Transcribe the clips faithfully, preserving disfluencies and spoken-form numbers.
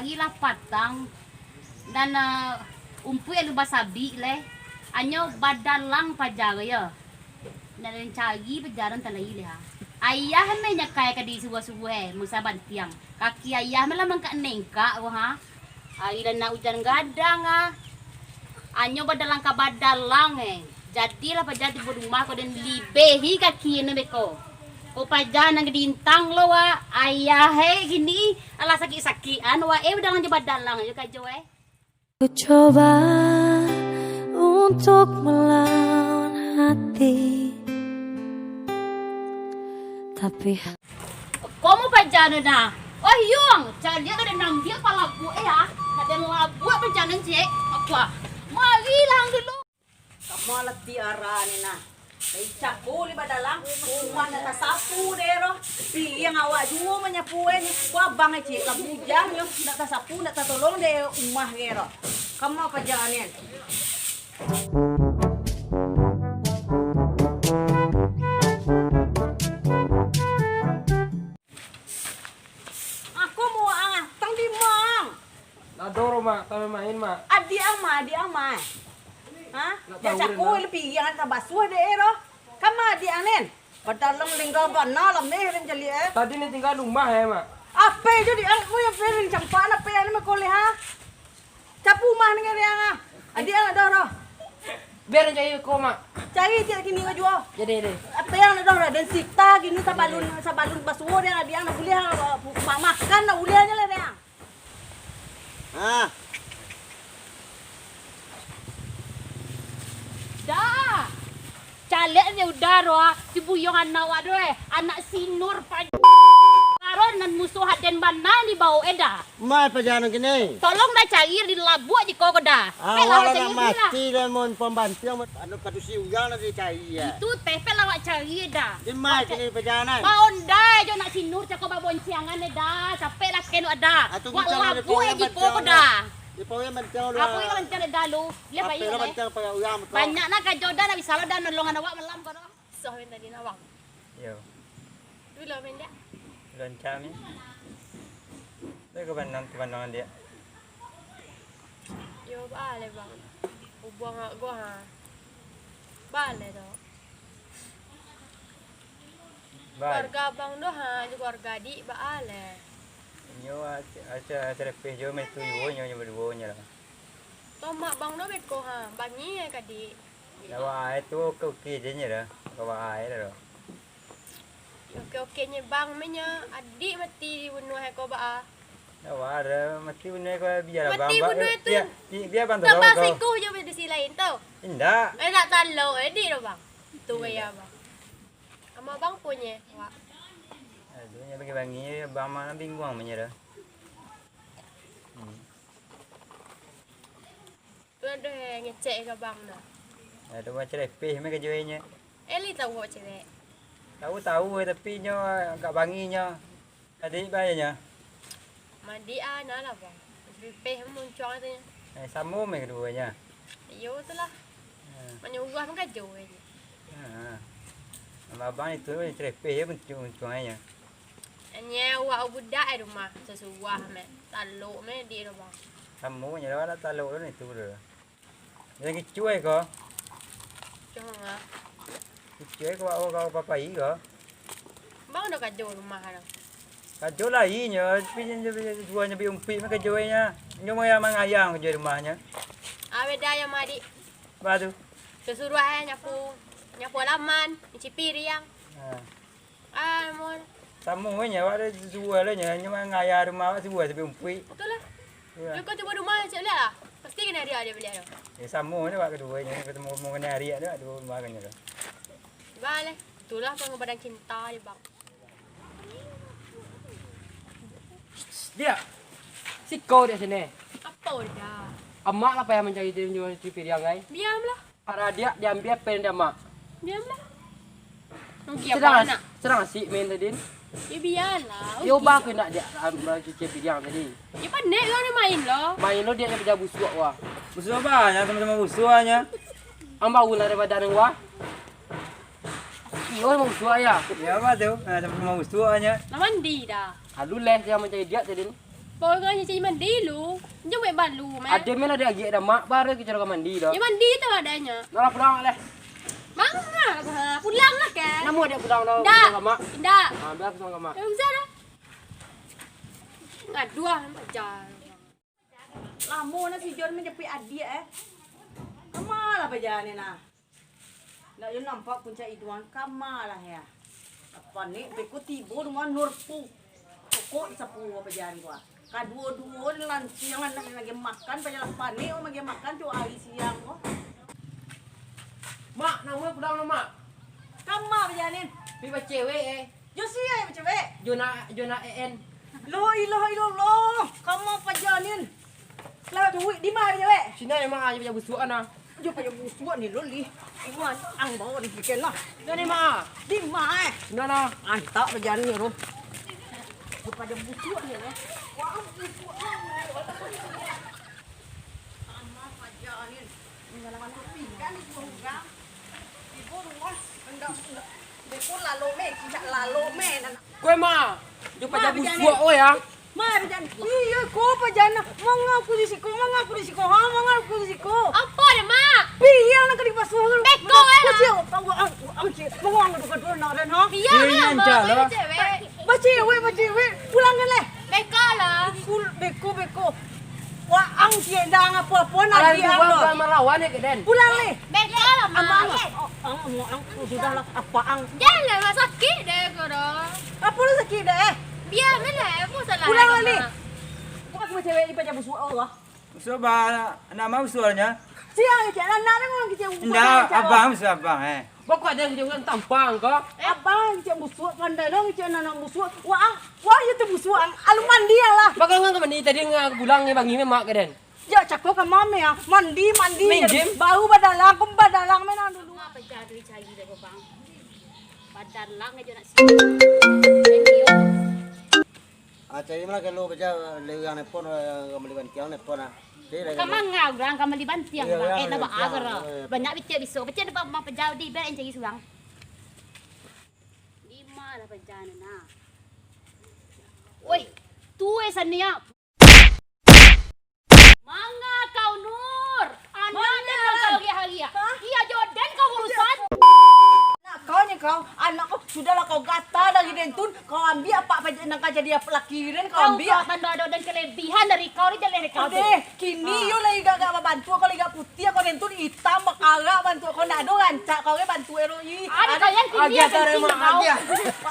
Pagi lah patang, nan, eh, umpuik alun basabik lai, anyo badalang paja ko yo. Nan den cari paja nan talayi lai ha. Ayah meh nyakai ka di subuah-subuah eh, musa bantiang. Kaki ayah meh lah mangkak-nengkak ko ha. Ari lah nak ujan gadang ah. Anyo badalang ka badalang eh. Jadilah paja tibo rumah ko den libehi kaki anu beko. Ko paja nan gadintang lo wa, ayah eh gini alah sakik-sakikan wa eh badalang jo badalang jo kajo eh. Ku coba untuk melawan hati, tapi Komo paja no nah. Oh yung, caliak ka den ambiak palabuak eh ah. Ka den labuak paja no ciek. Apa? Marilah ang dulu. Kama lah tiara ni nah. Cako li badalang, rumah ndak tasapu deh roh. Piliang awak juo manyapu eh ni. Ku abang eh ciek lah bujang nyo, ndak tasapu, ndak tatolong deh rumah ge roh. Kama paja ni. Ako muak ang atang di mang. Lah doro, Mak, tami main, Mak. Adiak ang, Mak, adiak ang, Mak. Ha? Nak tahu cako dah. Lebih yang tak basuh deh, roh. Kama adiak ang, Nen? Badalang lingga bana lah, meh, Nen, caliak, eh. Tadi ni tinggal rumah, eh, Mak. Ape jo di ang, mu yang pe, Nen, campak, ape yang ni makoleh, ha? Capu mah ni, Nen, ah. Adiak ang, dah, roh. Biar cari ko, Mak. Cari tiap kini ko juo. Jadi, jadi. Ape yang nak dah, den sita kini sabalun, sabalun basuo deh, adiak ang nak buliah, ma-, makan nak buliah nyo lah deh. Ah. Dah. Calek ni udah roh, ah. Si buyuang anak wak tu, eh. Anak sinur pa-, Aro nan musuah aden bana ni bao, eh, dah. Mai pajalan kini. Tolong dah cari di labuak jiko ko dah. Awak lah nak mati dah, mon pambantiang, mon. Anu, padusi urang lah dicari, ya. Itu teh, pek lah awak cari dah. Di mai kini pajalan? Baondai jo nak sinur, cako babonciangan, eh, dah. Capek lah keno dah. Wak labuak jiko ko dah. Di pawai bantiang lu. Apa yang bantiang dah lu? Lihat bayi lah, eh. Bantiang pakai urang, betul. Banyak nak kajo dah, nak bisa lah dah nolongan awak malam ko dah. Soh, minta di nawang. Yo. Dulo main diak? Loncak ni. Lai ka bandang tu bandang diak. Yo, baa lai, Bang. Ubuang agak gua, ha. Baa lai tu. Baa. Keluarga Abang tu, ha, jo keluarga adik, baa lai. Nyo, aca-, aca-, acarepeh jo, main tuyuo nyo, nyo baduo nyo lah. Tomak Bang tu beko, ha. Bangih ai ka adik. Ndak baa ai tu, oke-oke je nyo dah. Ndak baa ai dah tu. Oke-oke nyo Bang, meh nyo adik mati dibunuah ko baa. Ndak baa dah, mati bunuah ko, bialah Bang. Mati bunuah tu. Bia, bia Bang tolong ko. Tambah siko jo di sisi lain tu. Indak. Eh, nak talo, eh, dik tu Bang. Tu gaya Bang. Ama Bang punyo, wak. Aduh, nyo bangih-bangih, Bang mah bingung punyo dah. Hmm. Tu ado ngecek ka Bang dah. Ado bacerepeh meh kajo inyo. Eli tahu awak cerek? Tahu-tahu, tapi nyo agak bangih nyo. Adik bae nyo. Madik ah, nah lah, Bang. Cerepeh muncuang tu nyo. Eh, samo meh kaduonyo. Iyo tu lah. Ha. Manyuruah mangkajo je. Ha. Abang itu cerepeh je muncuang-muncuang nyo. Anyo awak budak di rumah, sasuah meh. Talok meh di rumah. Samo nyo lah, talok tu itu tu. Yang kicuai ko. Kicuai ko, awak, awak papai ko. Bang ado kajo rumah tu. Kajo lai nyo, tapi nyo, nyo, nyo, juo nyo bi umpik mah kajo nyo. Nyo mah yang mangayang kajo rumah nyo. Ah, beda yang madik. Apa tu? Sasuruah eh, nyapu, nyapu halaman, nyuci piriang. Ha. Ah, mon. Samo nyo, awak ado juo lah nyo, nyo mangayang rumah awak juo tapi umpik. Betul lah. Iyo. Kau tibo rumah cek liak lah. Pasti kena dia dia beli tu. Eh, samo nyo awak kaduo nyo, ketemu mau kena ariak tu, kaduo rumah kan nyo tu. Bang, leh. Itulah pengorbanan cinta dia, Bang. Diak, siko diak siko. Apo dah? Amak lah payah mancari, mancari piriang, ai. Diamlah. Aradiak diambiak pen dek amak. Diamlah. Rugi apo anak? Sadang asik main tadi. Yo bialah. Yo, bah, aku nak diak, am, cuci piriang tadi. Yo, pandai lah nak main lo. Main lo, diak nyo pajak busuak wah. Busuak apo? Nyo samo-samo busuak nyo. Am bau lah daripado nang wah. Iyo, samo busuak yo. Yo, apo tu? Ha, samo-samo busuak nyo. Lah mandi dah. Alu leh, jan mancari diak tadi. Kau kan nyuci mandi lu, nyo buek balu, meh. Ado meh lah diagiah dah, Mak, baru kito ka mandi dah. Yo mandi tu adonyo. Nah, pulang lah. Manga lah, bah. Pulang lah kan. Namo dia pulang dah, Ndak. Pulang ka Mak. Ndak. Ah, biar aku sama ka Mak. Yo, bisa dah. Ngaduah, paja. Lamo nah si Jon manjapuik adiak, eh. Kama lah paja ni nah. Ndak yo nampak puncak iduang, kama lah ya. Panek beko tibo rumah Nur pu. Pokok sapu paja ni gua. Kaduo-duo lansiang anak lagi makan, paja lah panek, oh, lagi makan tu ari siang ko. Mak, namo pulang lo, Mak? Kama paja ni. Pi bacewek, eh. Jo sia nan bacewek? Jona, Jona E N. La ilaha illallah. Kama paja nin. Lah duit di ma bacewek? Sina emang aja paja busuak ana. Jo paja busuak ni lo lih. Iwan ang bawa di kiken lah. Sina ni ma. Di ma eh? Sina na. Antak paja ni ro. Jo paja busuak ni eh. Wah, busuak ni. Kama paja nin. Manjalankan pinggan di rumah urang. Ibu rumah, hendak, hendak. Beko lalo meh, cicak lalo meh, nan. Kue ma, jo paja busuak, oi, ah. Ma, paja ni. Iyo, ko paja na. Mangaku di siko, mangaku di siko. Ha, mangaku di siko. Apa deh, Mak? Pi, iyo, nak ka di pasuruah. Beko, eh, lah. Kau ang, ang, ang, cik. Mangaku ka duo nak, dan, ha? Iyo, iyo, iyo, Mak, lah. Bacewek. Bacewek, bacewek. Pulang kan, leh? Beko lah. Pul-, beko, beko. Waang si endang apo-apo nak. Alah, diam tu, lo. Bukan malawan ya, Kak Den? Pulang, leh. Beko lah, Mak. Amang, oh, ang, ang, ang, sudah lah, apa ang? Janganlah, sakik deh ko doh. Apo lah sakik deh? Biar me lah, apo salah. Pulang lah, leh. Kok aku cewek ni paja busuak Allah. Busuak ba, nama busuaknya? Siang ni, cak, anak ni memang kecil. Indak, abang busuak abang, eh. Bako ado kecil urang tampang ko. Abang kecil busuak, pandai lo kecil anak busuak. Waang, waang itu busuak, ang, alu mandi lah. Bako nganga mandi tadi, nganga pulang, nganga bangi me mak, Kak Den. Ya, cako ka mame, ah. Mandi, mandi. Main game? Baru badalang, ko badalang main dulu. Apa jadi cari deh, Bang? Badalang aja nak sih. Ah, cari malah kalau baca lewang nepon, eh, ka mali bantiang nepon, ah. Cari lah. Ka manga urang ka mali bantiang, iyo, urang, eh, nak bantiang, baagar lah. Iyo, iyo. Banyak bitiak biso. Baca depan rumah pejau di, biar cari surang. Di ma lah pejau ni, nah. Woi, tu eh, Sania. Manga kau, Nur? Anak den nan kau agiah-agiah. Hah? Iyo, jo den kau urusan. Anak kau ni kau, anak kau, sudahlah kau gata dari den tun, kau ambiak apak paja-, nan ka jadi laki den, kau ambiak. Kau tando ado den kelebihan dari kau ni, jaleh dari kau tu. Deh, kini yo lai gak, gak babantu, kau lai gak putiah, kau den tun itam, bakarak bantu kau, ndak ado rancak kau, eh, bantu ero. Ih, ado kalian tinggi agiah, agiah.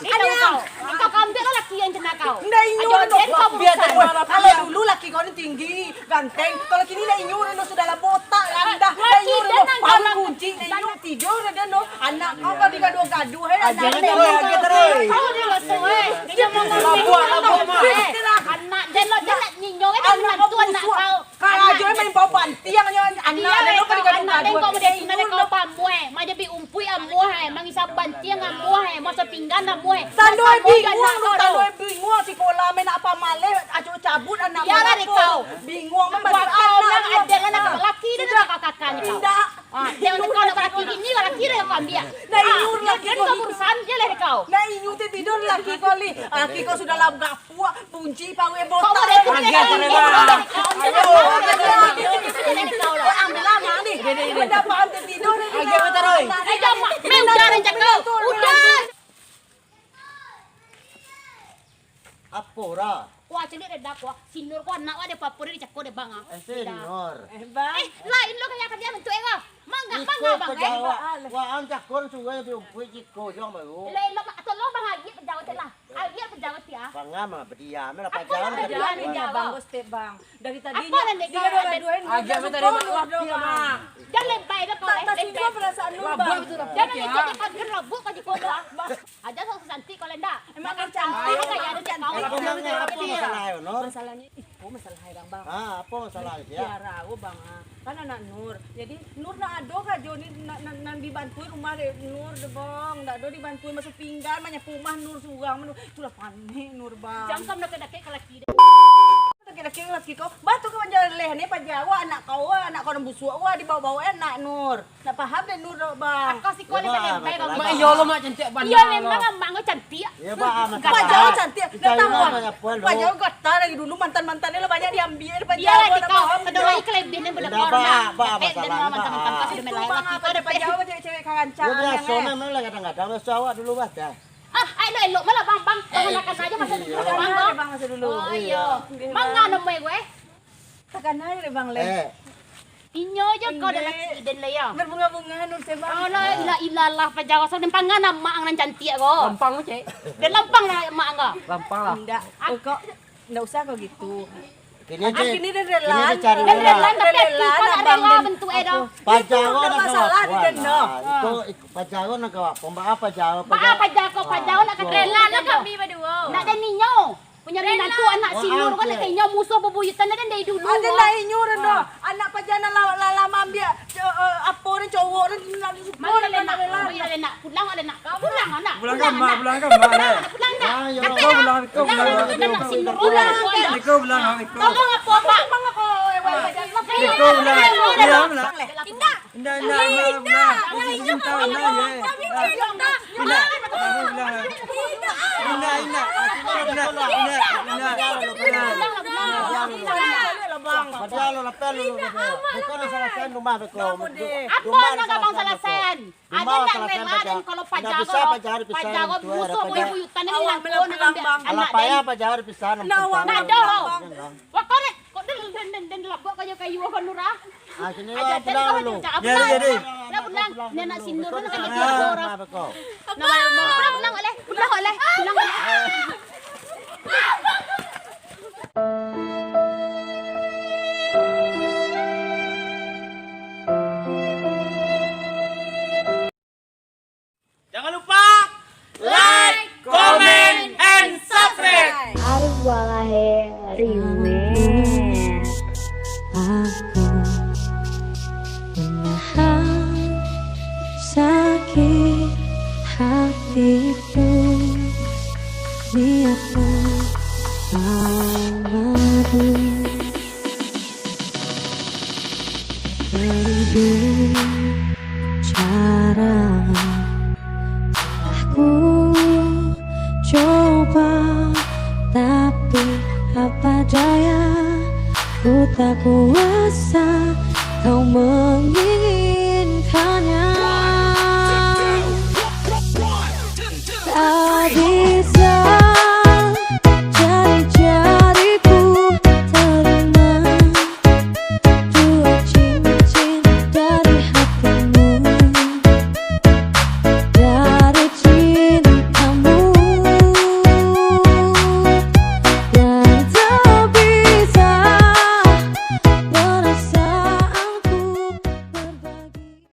Ih, tahu kau. Kau ambiak lah laki yang cenah kau. Ndak inyo. Ajo den kau urusan. Kalau dulu laki kau ni tinggi, ganteng. Kalau kini ndak inyo, dah sudah lah botak, randah. Ndak inyo, dah palu kunci, ndak inyo tidur, dah no. Anak kau, kau digaduh-gaduh, eh, anak den. Agiah terus, agiah terus. Kau ni lah tu, eh. Dia mau ngomong apa, eh? Anak den lo, den ndak nyinyo, eh, anak kau, anak kau. Karajo main bau bantiang nyo, anak den lo ka digaduh-gaduh. Anak den kau model tu, kau pamuah, eh. Maja bi umpuik amuah, eh. Mangisap bantiang amuah, eh. Maso pinggan amuah, eh. Tando bingung tu, tando bingung. Sikola main nak pamaleh, acok cabut anak. Iyolah, dek kau. Bingung, main bantu anak. Aden anak laki den, anak kakak ni kau. Indak. Ah, jangan kau nak laki bini, laki den kau ambiak. Nah, iyo laki kau urusan, jaleh kau. Nah, iyo tu tidur laki kau li. Laki kau sudah lah gapuak, bunci, pawai botak. Kau boleh. Agiah, agiah, agiah. Ayo. Ambil lama ni. Ini, ini, ini. Udah paham tu tidur ni. Agiah, agiah, agiah. Eh, jangan, mak. Meh, udah, rencak kau. Udah. Apo, Ra? Wah, caliak deh dah, wah. Si Nur ko anak wah, ado apo-apo deh dicako deh, Bang, ah. Eh, si Nur. Eh, Bang. Eh, lain lo kayak kerja bentuk eh, wah. Mangga, mangga, Bang, eh. Wah, ang cako suruah di umpuik ciko, jang baru. Elok, elok, tolong, Bang, agiah pejabat lah. Agiah pejabat ya. Bang, ah, mah berdiam lah, apa lah berdiam, Bang, step, Bang. Dari tadi apo lah ni dia kau gaduh-gaduhan, agiah minta dia maaf, Bang. Jangan lebay dah kau, eh. Tak singgung perasaan lu, Bang. Jangan lecehkan, rabuk kau di kau, Bang. Aja sok cantik kau, Lenda. Emang kau cantik, kau cantik. Apo masalah, Nur? Masalahnya itu masalah orang, Bang. Ah, apo masalah dia? Tiara, oh, Bang, ah. Kan anak Nur. Jadi Nur ndak ado karajo ni, nan, nan, nan dibantui rumah dek Nur deh, Bang. Ndak ado dibantui maso pinggan, manyapu rumah Nur surang. Itulah panek Nur, Bang. Jangan kau dakek-dakek ka laki deh. Dakek-dakek. Keng laki kau, batu kau manjaleh ni, paja awak anak kau, anak kau nan busuak, wah, dibawa-bawa anak Nur. Nak paham deh Nur, bang. Kau siko ni pakai baik, bang. Mak, iyo lo, Mak, cantik bana. Iyo, memang amak kau cantik. Iyo, bang, ah, paja awak cantik. Dah tahu, ah. Paja awak gata dari dulu, mantan-mantan ni lah banyak diambil, paja awak. Iyo lah, nak paham. Ada lagi kelebihan yang boleh korang. Bang, bang, masalah, bang. Mantan-mantan kau sudah main laki, kau ada paja awak cewek-cewek karancak. Yo, biaso, memang lah kadang-kadang, biaso awak dulu, bah, dah. Ah, elok-elok malah, bang, bang. Panganakan aja masa dulu, bang, bang. Bang, masa dulu. Oh, iyo. Manga nomor gue? Takana aja deh, bang, leh. Eh. Inyo je kau dah laki den lah, ya. Berbunga-bunga, Nur, seh, bang. Oh, la ilaha illallah, paja awak. So, den pangana mak ang nan cantik ko. Lampang, cek. Den lampang lah mak ang ko. Lampang lah. Indak. Oh, kok ndak usah kau gitu. Kini, ah, cek. Kini den rela. Kini den cari rela. Den rela, tapi ati kau ndak rela bentuk eh, doh. Paja awak ndak masalah di den, doh. Nah, itu, itu paja awak ndak kawa. Pembawa paja awak. Paja awak nak rela lah kami baduo. Ndak ada ninyo. Punyo minantu anak si Nur ko, nak inyo musuah bebuyutan den dari dulu. Ado lah inyo den doh. Anak paja nan lah, lah, lah maambiak, eh, apo den cowok den nak disupo. Mari lah, nak. Mari lah, nak. Pulang lah, nak. Pulang lah, nak. Pulang ka mak, pulang ka mak, leh. Pulang, nak. Kau pulang, kau pulang. Anak si Nur ko, pulang. Kau pulang, kau. Tolong apo, Pak? Kau pulang. Iyo, pulang. Indak. Indak, indak, indak, indak. Indak, indak, indak. Indak, indak. Indak, indak. Beko nak salasaian rumah beko. Apo nak abang salasaian? Ado nan rela den kalau paja ko, paja ko musuah bebuyutan ni, nak ko nak ambiak anak den. Alah payah paja ko dipisah. Nah, wak ado. Wak korek. Kok den, den, den, den labok kayu-kayu ko, Nur, ah? Ah, kini pulang dulu. Jadi, jadi. Lah, pulang. Ni anak si Nur kan ada tigo urang. Nah, pulang, pulang, oleh. Pulang, oleh. Pulang, oleh. Jangan lupa like, comment, and subscribe. Arif Walahe Remix. Aku menahan sakit hatiku, biarpun malu. Beribu cara telah ku coba, tapi apa daya, ku tak kuasa kau mengi-